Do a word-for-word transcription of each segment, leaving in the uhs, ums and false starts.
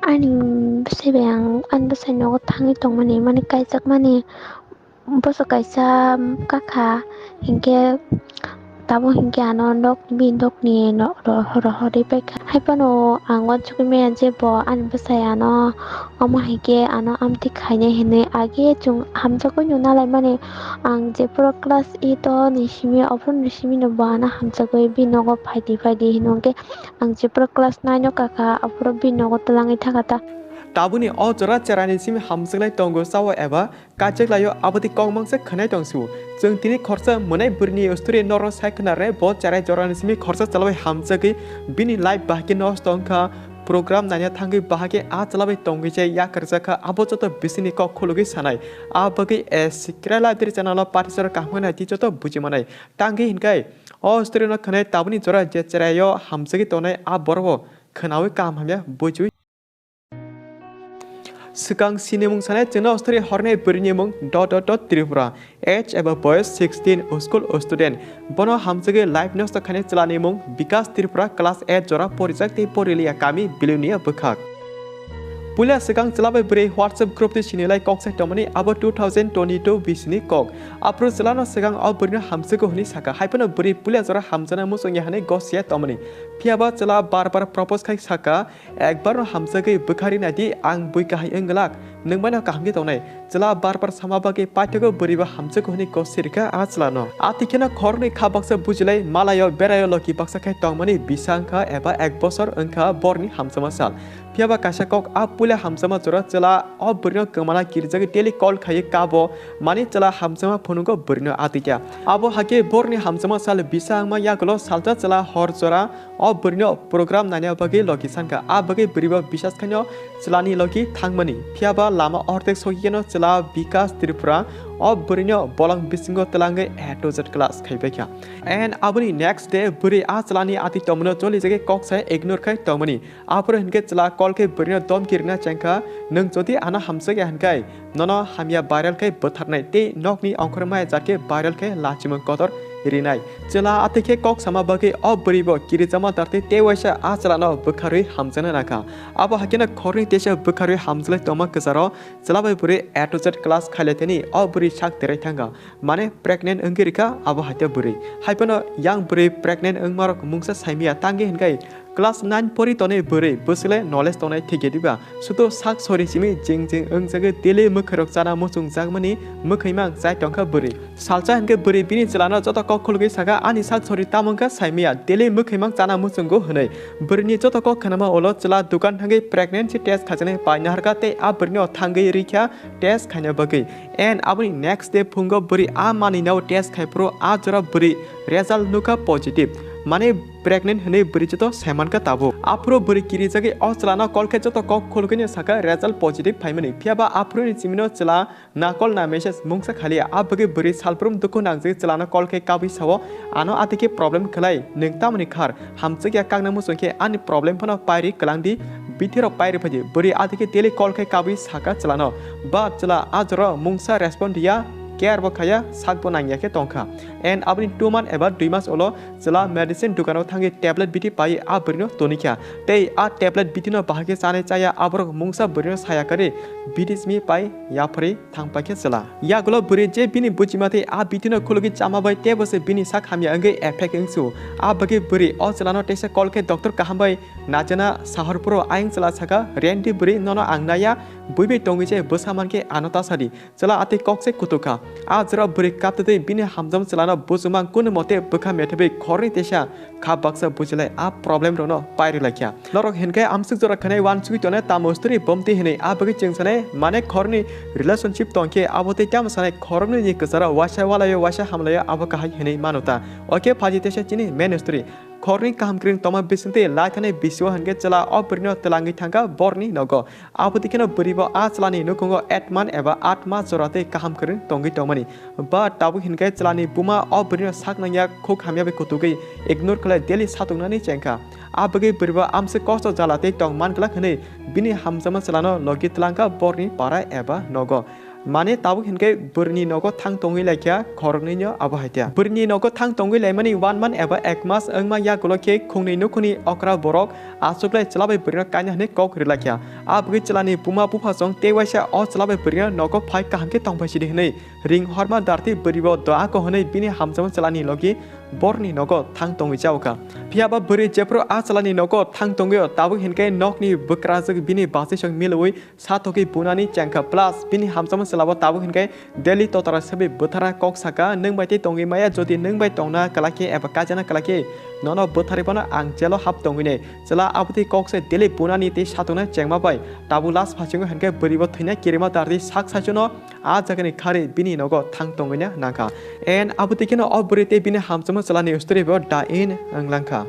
Ani bwsai bai ang ani bwsai nogo thangwi tongmani, mani kaijakmani. Boso kaisa kakha, hinkhe tabuk hinkhe ano nok, bini nokni no-, ro-, rohorwi paikha. Haiphano ang uansukgwi maya je bo ani bwsai ano omo hinkhe ano amtwi khainai hinwi age chwng hamjagwi nuna laimani. Ang jephuru class eight o ni simi, ophuru ni simi no bo ano hamjagwi bini nogo phaidi phaidi hinwi hwnkhe ang jephuru class nine o kakha, aphuru bini nogo twlangwi thaka ta. Tabukni o jora cherani simi hamjaklai tongo sao eba kaichak laio, aboni kok mangsa khwnai tong sio. Chwng tini khorsa mwnai bwrwini story norok sai khna re, bo cherai jorani simi khorsa chwla bai hamjagwi bini life bahai khe nosto wngkha. Program naina thangwi bahai khe a chwla bai tongwi se yakarjak kha, abo joto bisingni kok khulugwi sanai. A bagwi S Kerala Biri channel o patisora kaham khe nai twi joto buji manai. Tangwi hinkhe o story no khwnai tabukni jora je cheraio hamjagwi tongnai a borok bo khwnaui kaham hamya bujiui. Swkang sinimung sanai chwngno story hornai bwrwini mung dot dot dot Tripura, age eba boyos sixteen, school student. Bono hamjagwi life nosto khainai chwlani mung Bikas Tripura, class eight jora porijak tei poriliya kami Bilonia bwkhak. Puila swkang chwla bai bwrwi WhatsApp group twi sinilai kok sai tongmani abo two thousand twenty-two bisini kok. Aphuru chwlano swkang o bwrwino hamjago hwnwi saka, haiphano bwrwi puila jora hamjakna muchungya hwnwi gosiya tongmani. Phiyaba chwla bar bar propose khai saka, Ekbar no hamjagwi bwkharwi naidi, ang bui kahai wng glak, nwng bai no kaham khe tongnai. Chwla bar bar sama bagwi paithago bwrwi bo hamjago hwnwi gosirkha a chwla no. A twi kheno khoroknwi kha baksa bujilai malaio beraio loki baksa khe tongmani bisa wngkha eba ek bosor wngkha borni hamjakma sal. Phiyaba kaisa kok a puila hamjakma jora chwla o bwrwi no kwmana kirijagwi daily call khaiwi kabo. Mani chwla hamjakma phunukgo bwrwino a twi kha. Abo hakhe borni hamjakma sal bisa wngma yagulo salsa chwla hor jora o bwrwino program naina bagwi logi sankha. A bagwi bwrwibo bisas khaino chwlani logi thangmani. Phiyaba lama ortek sogikeno chwla Bikas Tripura o bwrwino bolong bisingo twlangwi A to Z class khaibaikha. And aboni next day bwrwi a chwlani a twi tongmano cholijagwi kok sai ignore khai tongmani. Aphuru hinkhe chwla call khe bwrwino domki rwna chengkha, "Nwng jodi ano hamjakya hinkhai, nono hamya viral khe bwtharnai tei nokni ongkhormaya jat khe viral khe lachimung kotor rinai." Chwla atwi khe kok sama bagwi o bwrwibo kirijama dartwi tei waisa a chwlano bwkharwi hamjakna nangkha. Abo haikhe no khoroknwi teisa bwkharwi hamjaklai tongma kwcharo chwla bai bwrwi A to Z class khailai thani o bwrwi sak terai thangkha. Mane pregnant wngwi rikha abo haikhe bwrwi. Haiphano yang bwrwi pregnant wngmarok mungsa saimaya tangwi hinkhai class nine pori tonwi bwrwi bwswkle knowledge tongnai thikya diba? Sudo sak sori simi jing jing wngjagwi daily mwkhwirok chana muchungjakmani mwkhwimang chai tongkha bwrwi. Salsa hinkhe bwrwi bini chwlano joto kok khulugwi saka, "Ani sak sori tamo wngkha saimaya, daily mwkhwimang chana muchungo," hwnwi. Bwrwini joto kok khnama ulo chwla dukan thangwi pregnancy test khajaknai pai naharkha tei a bwrwino thangwi rikha test khaina bagwi. And aboni next day phungo bwrwi a manwino test khai phuru a jora bwrwi result nukha positive. Mane pregnant hwnwi bwrwi joto saimankha tabuk. Aphuru bwrwi kirijagwi o chwlano call khe joto kok khulugwino sakha result positive phaimani. Phiyaba aphuruni simino chwla na call na message mungsa khaliya. A bagwi bwrwi salbrum dukhu nangjagwi chwlano call khe kabwi sao, "Ano atwi khe problem khlai, nwng tamoni khar? Hamjakya kakna muchung khe ani problem phano pairi kwlangdi, bithirok pairi phaidi." Bwrwi atwi khe daily call khe kabwi sakha chwlano. But chwla a jora mungsa respond riya, care bo khaya, sakbo nangya khe tongkha. And aboni two month eba dui mas ulo chwla medicine dukano thangwi tablet bithi pai a bwrwino tonikha. Tei a tablet bithino bahai khe chanai chaya aborok mungsa bwrwino saya kwrwi bithi simi pai yapharwi thangpaikha chwla. Yagulo bwrwi je bini bujima tei a bithino khulugwi chama bai teibo se bini sak hamya wngwi effect wngsu. A bagwi bwrwi o chwlano teisa call khe doctor kaham bai najana sahorphuru ayang chwla sakha, "Rendi bwrwi, nono ang naiya, bui bai tongwi se bwsa mankhe ano ta sadi." Chwla atwi kok se kutukha. A jora bwrwi kaptwi bini hamjakma chwlano bujumang kunu mote bwkha methebwi khorni teisa kha baksa bujilai a problem rokno pairi laikha. Norok hinkhe amsuk jora khanai uansugwi tongnai tamo story bomti hinwi, a bagwi chwng sanai mane khorni relationship tongkhe abo tei tamo sanai khoroknwi ni kwcharo waisa walaio waisa hamlaio abo kahai hinwi mano ta. Oke phaji teisa chini main story. Khorni kaham kwrwng tongma bisingtwi lai thanai bisio hinkhe chwla o bwrwino twlangwi thangkha borni nogo. Abo twi kheno bwrwibo a chwlani nukhungo eight month eba atma jora tei kaham kwrwng tongwi tongmani. Ba tabuk hinkhe chwlani buma o bwrwino sak nangya, khuk hamya bai kutugwi ignore khlai daily satungnani chengkha. A bagwi bwrwibo amswk kosto jala tei tong man glak hwnwi bini hamjakma chwlano logi twlangkha borni para eba nogo. Mane tabuk hinkhe bwrwini nogo thang tongwi laikha khoroknwino abo haikhe. Bwrwini nogo thang tongwi laimani one month eba ek mas wngma yagulo khe khungnwi nukhungni okra borok achuklai chwla bai bwrwino kaina hwnwi kok rwlaikha. A bwgwi chwlani buma buphasong tei waisa o chwla bai bwrwino nogo phai kaham khe tongphai sidi hwnwi ring horma darti bwrwibo doa ko hwnwi bini hamjakma chwlani logi borni nogo thang tongwi chaukha. Phiyaba bwrwi jephru a chwlani nogo thang tongwio tabuk hinkhe nokni bwkrajwk bini bachwisong milwi satokwi bunani chengkha plus bini hamjakma chwlabo tabuk hinkhe daily totara sebwi bwthara kok saka, "Nwng bai tei tongwi maya, jodi nwng bai tongna kwlai khe eba kajana kwlai khe nono bwtharwi phano ang jelo hap tongwinai." Chwla abotwi kok se daily bunani tei satoknai chengma bai tabuk last phasingo hinkhe bwrwibo thwina kirima darti sak saichwno a jagani khari bini nogo thang tongwina nangkha. En abotwi kheno o bwrwi tei bini hamjakma chwlani story bo da in wng langkha.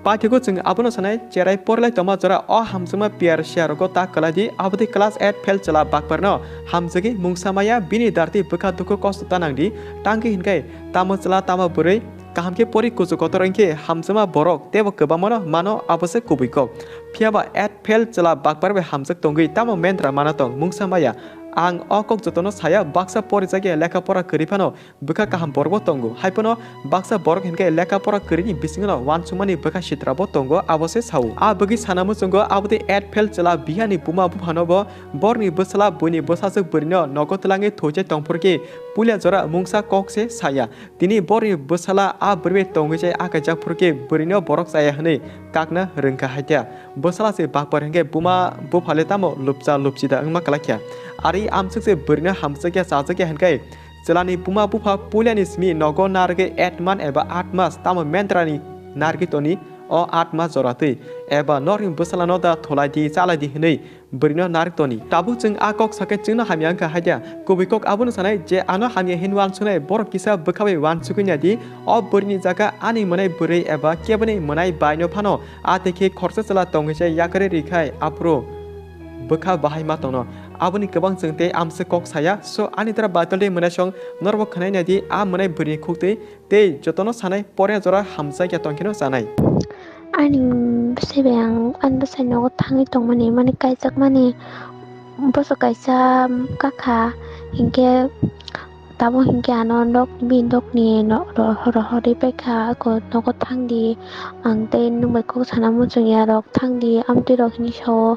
Paithago chwng abono sanai, cherai porilai tongma jora o hamjakma P R C R rogo ta kwlai di, abotwi class eight fail chwla bakparno hamjagwi mungsa maya, bini darti bwkha dukhu kosto ta nang di, tangkhe hinkhe tamo chwla tamo bwrwi kaham khe pori kuchuk kotor wngkhe hamjakma borok teibo kwbangmano mano, abo se kubui kok. Phiyaba eight fail chwla bakpar bai hamjak tongwi tamo mendra mana tong mungsa maya. Ang o kok jotono saya, baksa porijakya lekha pora kwrwi phano bwkha kaham borokbo tongo. Haiphano baksa borok hinkhe lekha pora kwrwini bisingono uansukmani bwkha sitrabo tongo, abo se sao. A bwgwi sana muchungo abotwi eight fail chwla bihani buma buphano bo borni bwsala buini bwsajwk bwrwino nogo twlangwi thuichai tongphuru khe puila jora mungsa kok se saya. Tini borni bwsala a bwrwi bai tongwi chai akaijak phuru khe bwrwino borok chaya hwnwi kakna rwngkha haikhe. Bwsala se bakpar hinkhe buma buphale tamo lupcha lupchida wngma kwlai kha. Ari amswk se bwrwino hamjakya chajakya hinkhe chwlani buma bupha puilani simi nogo narwgwi eight month eba aat mas tamo mendrani narwgwi toni o aat mas joratwi eba norni bwsalano da thulai di chalai di hwnwi bwrwino narwk toni. Tabuk chwng a kok sakhe chwngno hamya wngkha haikhe. Kubui kok abono sanai je ano hamya hin uansuknai borok kisa bwkha bai uansukwi nai di. O bwrwini jaga ani mwnai bwrwi eba keboni mwnai baino phano a tei khe khoroksa chwla tongwi se yakarwi rwi khai aphuru bwkha bahai ma tongno. Aboni kwbang chwng tei amswk kok saya. So ani dara Baitoldi mwnaisong norokbo khwnai nai di, a mwnai bwrwini khuktwi tei jotono sanai porya jora hamjakya tongkheno chanai. Ani bwsai bai ang ani bwsai nogo thangwi tongmani, mani kaijakmani bwswk kaisa kakha, hinkhe tabuk hinkhe ano nok, bini nokni no-, ro-, rohorwi paikha, ako nogo thangdi, ang tei nwng bai kok sana muchungya rok thangdi, amtwi rok hinwi sao,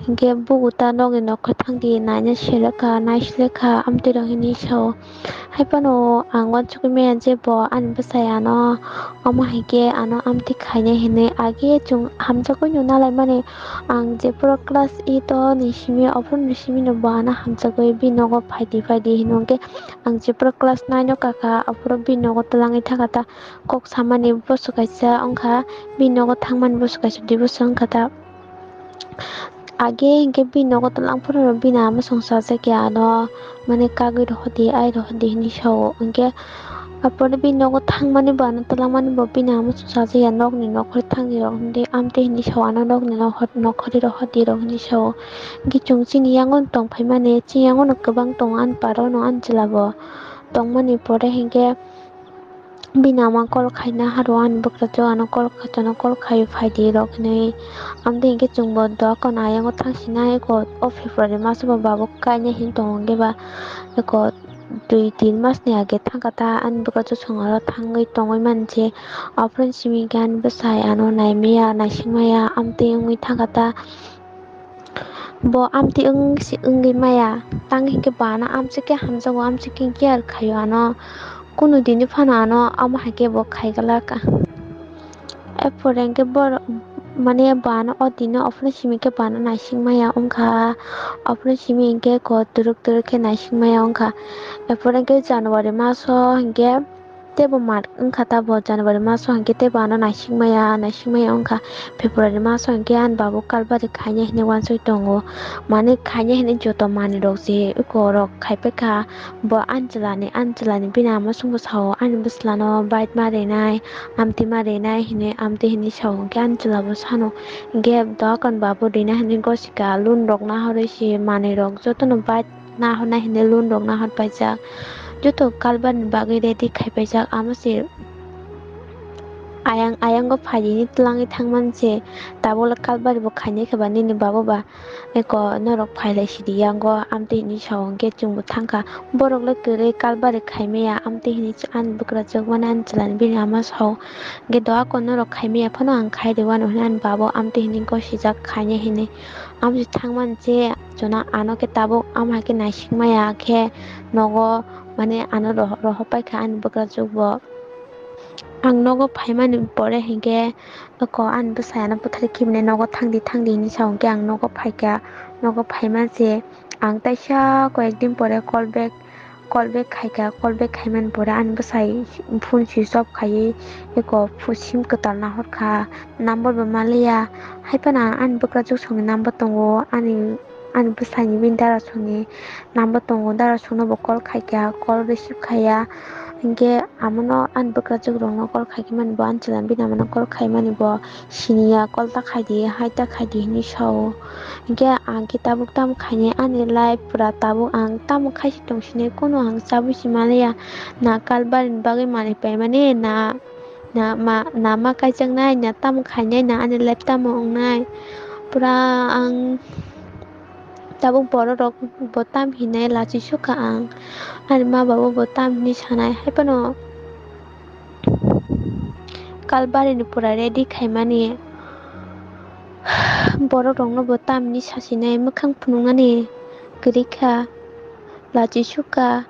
hinkhe bugo ta nokni nokha thangdi, naina selekha, naiselekha, amtwi rok hinwi sao. Haiphano ang uansukwi maya je bo ani bwsai ano omo hai khe ano amtwi khainai hinwi. Age chwng hamjagwi nung nalaimani, ang jephuru class eight o ni simi, ophuru ni simi no bo ano hamjagwi bini nogo phaidi phaidi hinwi hwnkhe ang jephuru class nine o kakha, aphuru bini nogo twlangwi thangkha ta kok samani bwswk kaisa wngkha, bini nogo thangmani bwswk kaisa dui bosor wngkha ta. Age hinkhe bini nogo twlang phuru bini ama song chajakya ano, mane kagwi rohordi, ai rohordi hinwi sao. Hinkhe aphuru bini nogo thangmani bo ano twlangmani bo bini ama song chajakya, nokni nokhorwi thangdi rok hinwi amtwi hinwi sao, ano nokni nokhor-, nokhorwi rohordi rok hinwi sao. Hinkhe chwng chini yango tongphaimani, chini yango no kwbang tongo ani para o no ani chwla bo tongmani pore hinkhe bini ama call khaina haro ani bwkrajwk ano call kha-, ano call khai phaidi rok hinwi. Amtwi hinkhe chwngbo doa kono ayang o thangsinai eko o February maso bo babuk kainai hinwi tongo hinkhe ba eko dui tin masni age thangkha ta ani bwkrajwk chwng aro thangwi tongwi mani se. Aphuru simi hinkhe ani bwsai ano naimaya naisingmaya amtwi wngwi thangkha ta. Bo amtwi wng si wngwi maya, tang hinkhe bo ano amswk khe hamjago, amswk khe care khaio ano, kunu dini phano ano amo hai khe bo khaiglak. Erpore hinkhe borok mane bo ano o dino ophuru simi khe bo ano naising maya wngkha, ophuru simi hinkhe ko twrwk twrwk khe naising maya wngkha. Erpore hinkhe January maso hinkhe teibo mar wngkha ta bo January maso hinkhe teibo ano naising maya, naising maya wngkha. February maso hinkhe ani babuk kalbari khainai hinwi uansuk tongo. Mane khainai hinwi joto manwirok je eko rok khaipaikha. Bo ani chwlani, ani chwlani bini ama songbo sao, ani bwslano bike ma rinai, amtwi ma rinai hinwi, amtwi hinwi sao hinkhe ani chwla bo sano. Hinkhe dokan babu rina hinwi gosika loan rok nahorwi se manwirok jotono bike nahornai hinwi loan rok nahor paijak. Joto kalbani bagwi ready khai paijak, amo se ayang, ayango phaidi hwnwi twlangwi thangmani se, tabukle kalbari bo khainai khe ba nini babo ba eko norok phailai sidi yango amtwi hwnwi sao, hwnkhe chwngbo thangkha. Borokle kwrwi kalbari khaimaya amtwi hwnwi ani bwkrajwk mani ani chwla bini ama sao, hwnkhe doa ko norok khaimaya phano ang khai rwano hwnwi ani babo amtwi hwnwi gosijak khainai hwnwi. Amtwi thangmani se chwna ano khe tabuk ama hai khe naisingmaya khe nogo, mane ano rohor rohor paikha ani bwkrajwk bo. Ang nogo phaimani pore hinkhe eko ani bwsai ano bwthari khibi nai, nogo thangdi thangdi hinwi sa hinkhe ang nogo phaikha. Nogo phaima se ang taisa koyek din pore call back, call back khaikha. Call back khaimani pore ani bwsai phone switch off khaiwi eko phu-, sim kwtal nahorkha, number bo maliya. Haiphano ani bwkrajwk songni number tongo, ani, ani bwsaini bini dara songni number tongo, dara songno bo call khaikha, call receive khaiya. Hinkhe amono ani bwkrajwk rokno call khaikhe mani bo ani chwla bini amano call khaimani bo siniya, call ta khaidi, hai ta khaidi hinwi sao. Hinkhe ang khe tabuk tamo khainai ani life pura tabuk ang tamo khaisi tongsinai, kunu ang chabwi se maliya, na kalbarini bagwi manwi paimani na, na ma, na ma kaijaknai, na tamo khainai, na ani life tamo wngnai. Pura ang tabuk borok rok bo tam hinai lachi sukha ang. Ani ma babo bo tam hinwi sanai. Haiphano kalbarini pura ready khaimani borok rokno bo tam hinwi sasinai, mwkhang phunuknani kwrwi kha, lachi sukha.